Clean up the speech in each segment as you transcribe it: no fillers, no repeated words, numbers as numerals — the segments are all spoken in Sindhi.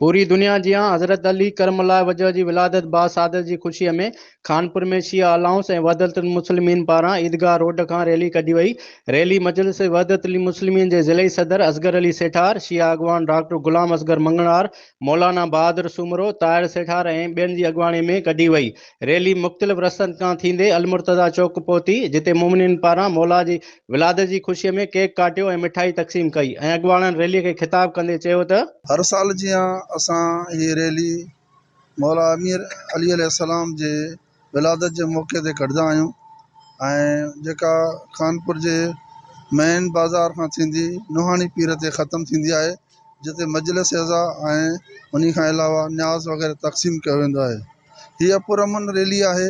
پوري دنيا جيان حضرت علي ڪرم الله وجهه جي ولادت باسعادت جي خوشيء ۾ خانپور ۾ شيعه الائونس ۽ وحدت المسلمين پاران عيدگاهه روڊ کان ريلي ڪڍي وئي. ريلي مجلس وحدت المسلمين جي ضلعي صدر اصغر علي سيٺار، شيعه اڳواڻ ڊاڪٽر غلام اصغر مڱڻهار، مولانا بهادر سومرو، طاهر سيٺار ۽ ٻين جي اڳواڻي ۾ ڪڍي وئي. ريلي مختلف رستن کان ٿيندي المرتضيٰ چوڪ پهتي، جتي مومنين پاران مولا جي ولادت جي خوشي ۾ ڪيڪ ڪاٽيو ۽ مٺائي تقسيم ڪئي ۽ اڳواڻن ريلي کي خطاب ڪندي چيو ته. هر سال جيان اسان هي ريلي مولا امير علي عليه السلام جي ولادت جي موقعي تي ڪڍندا آهيون ۽ جيڪا خانپور جي مين بازار کان ٿيندي نوحاڻي پير تي ختم ٿيندي آهي جتي مجلس عزا ۽ انهي کان علاوه نياز وغيره تقسيم ڪيو ويندو آهي هيء پرامن ريلي آهي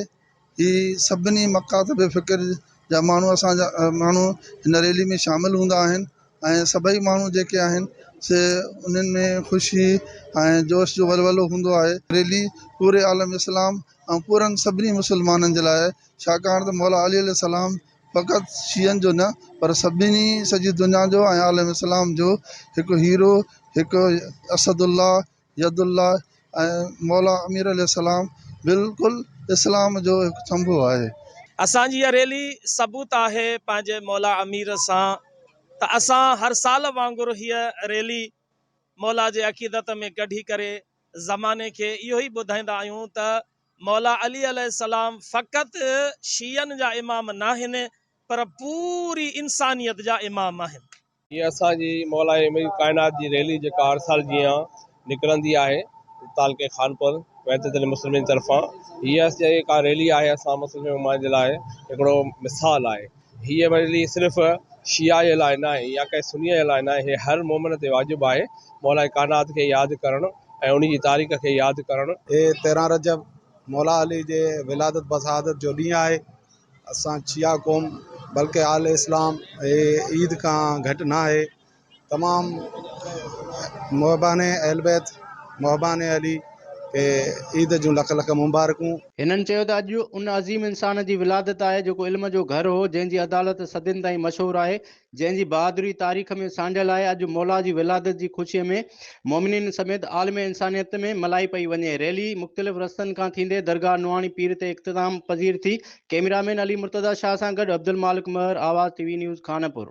هي سڀني مڪاتب فڪر جا ماڻهو اسان جا ماڻهو هن ريلي ۾ شامل هوندا آهن ۽ سڀئي ماڻهو جيڪي آهن سي انهن ۾ خوشي ۽ جوش جو ولولو هوندو آهي. ريلي پوري عالم اسلام ۽ پورن سڀني مسلمانن جي لاء آهي ڇاڪاڻ ته مولا علي عليه السلام فقط شيعن جو نه پر سڀني سڄي دنيا جو ۽ عالم اسلام جو هڪ هيرو هڪ اسد الله يد الله ۽ مولا امير عليه السلام بلڪل اسلام جو هڪ ٿنڀو آهي. اسان جي اها ريلي ثبوت آهي پنهنجي مولا امير سان ته اسان هر سال وانگر هيء ريلي مولا جي عقيدت ۾ ڪڍي ڪري زماني کي اهو ئي ٻڌائيندا آهيون ته مولا علي عليه السلام فقط شيعن جا امام ناهن پر پوري انسانيت جا امام آهن. هيء اسان جي مولا امير ڪائنات جي ريلي جيڪا هر سال جيان نڪرندي آهي تعلقي خانپور وحدت المسلمين طرفان هيء جيڪا ريلي آهي اسان مسلم امه جي لاء هڪڙو مثال آهي هيء ريلي صرف شيعه جي لاء ناهي يا ڪنهن سنيء جي لاء ناهي هي هر مومن تي واجب آهي مولا ڪائنات کي ياد ڪرڻ ۽ ان جي تاريخ کي ياد ڪرڻ. هي 13 رجب مولا علي جي ولادت بسعادت جو ڏينهن آهي اسان شيعا قوم بلڪه آل اسلام هي عيد کان گهٽ نه آهي تمام محبان اهل بيت محبان علي کي عيد جون لک لک مبارڪون. هنن چيو ته اڄ ان عظيم انسان جي ولادت آهي جيڪو علم جو گهر هو، جنهن جي عدالت صدين تائين مشهور آهي، جنهن جي بهادري تاريخ ۾ سانڍيل آهي، اڄ مولا جي ولادت جي خوشي ۾ مومنين سميت عالم انسانيت ۾ ملهائي پئي وڃي. ريلي مختلف رستن کان ٿيندي درگاهه نوحاڻي پير تي اختتام پذير ٿي. ڪئميرا مين علي مرتضيٰ شاهه سان گڏ Abdul Malik Mehar, Awaz T V news, Khanpur.